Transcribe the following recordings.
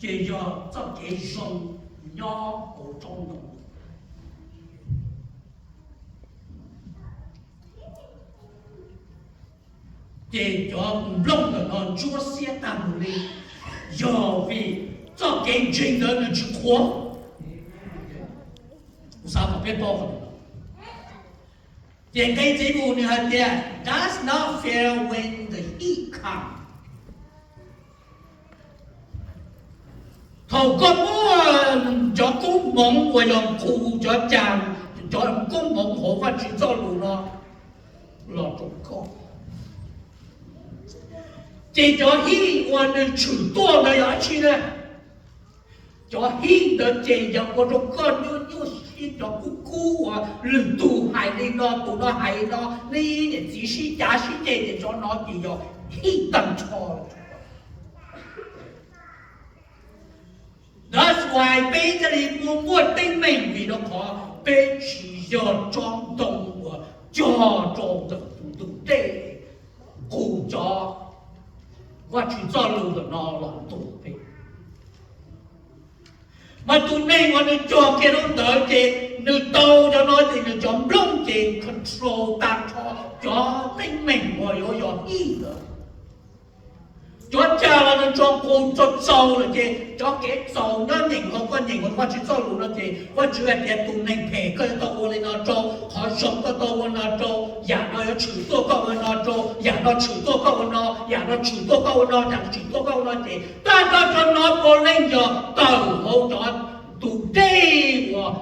ces yog txoj kev zoo nyob hauv tsob ntoo. Ces cov nplooj ntawm no ntsuab xiab tag mus li, yog vim txoj kev ntseeg ntawd nws tsis qhuav. Kuv xav kom peb paub, ces nqe txiv mus nws hais tias, does not fail when the heat comes. Thaum koj muaj cov koob hmoov uas yog nqus cov cag, cov koob hmoov hauv Vajtswv txoj lus no los rau koj, ces cov hij uas nws tshwm tuaj ntawd yog dab tsi na? Cov hij ntawd ces yog ua rau koj nyuaj nyuaj siab, cov kub kub uas lwm tus hais li no, tus no hais li no, nej niam txiv sib cav sib ceg ces cov no ces yog hij tag nrho. That's why peb thiaj li muaj muaj teeb meem, vim rau qhov peb tsis yog tsob ntoo uas cog rau ntawm tus ntuj dej, qus cov Vajtswv txoj lus ntawm no los ntuas peb. Mas tus neeg uas nws cog kiag rau ntawd ces nws tau cov no ces nws cov nplooj ces control tag nrho cov teeb meem uas yuav yog hij ntawd. Cov cag los nws tso qus txaus txaus lawm ces cov kev txaus nyob nyeem hauv koj nyeem hauv Vajtswv txoj lus no ces Vajtswv hais tias tus neeg phem koj yuav tau ua li no rau, qhov zoo koj tau ua no rau, yam no yuav tshwm tuaj koj ua no rau, yam no tshwm tuaj koj ua no, yam no tshwm tuaj koj ua no, yam no tshwm tuaj koj ua no ces tag nrho cov no puav leej yog tawm hauv cov tus dej uas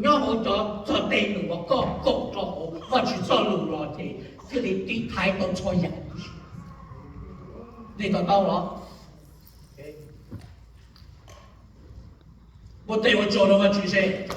nyob hauv cov txog tej num uas koj koom rau hauv Vajtswv txoj lus los ces thiaj li tiv thaiv tau txhua yam. Nej to taub los? Muab tes ua tsaug rau Vajtswv seb.